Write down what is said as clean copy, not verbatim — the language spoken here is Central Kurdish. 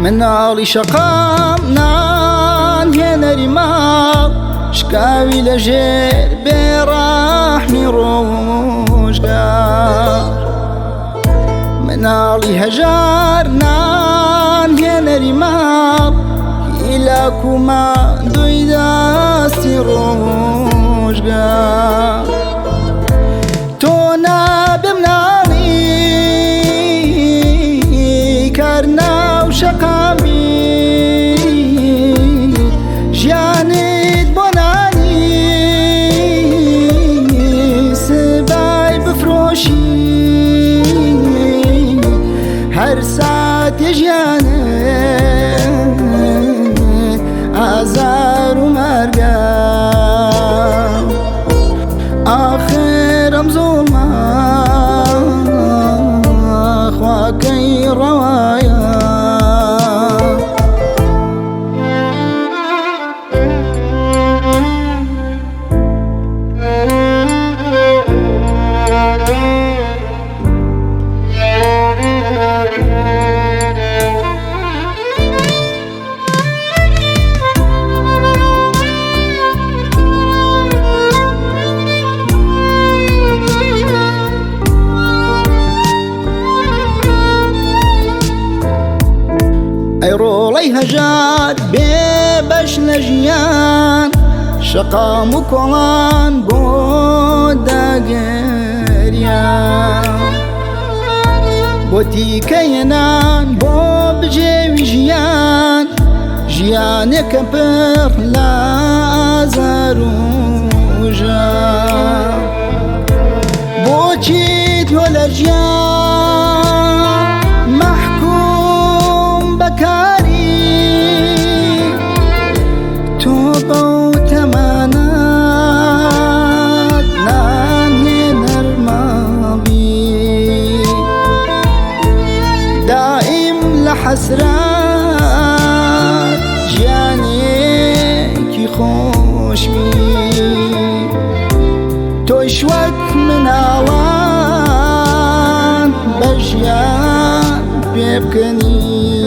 مناڵی شەقام نان هێنەری ماڵ شکاوی لەژێر بێڕەحمی ڕۆژگار مناڵی هەژار نان هێنەری ماڵ هیلاکوما دوی دەستی ڕۆژگار تۆ نابێ مناڵی کار ناو شەقامی ژیانت بۆ نانی سبای بفرۆشی هەر ساتێ ژیانت ئازار و مەرگە ئاخرم زوڵمە خواکەی ڕەوایە. ئەی ڕۆڵەی هەژار بێ بەش لە ژیان شەقام و کۆڵان بۆ داگریان بۆ تیکەیەنان بۆ بجێوی ژیان ژیانێکە پڕ لە ئازار و ژان بۆچی تۆ لە ژیان مەحکوم بەکاری تۆ بەو تەمانات نانهێنەر ماڵی دائیم لە حەسرات ژیانێکی خۆشبی تۆش وەک مناڵان بە ژیان پێ بکەنی.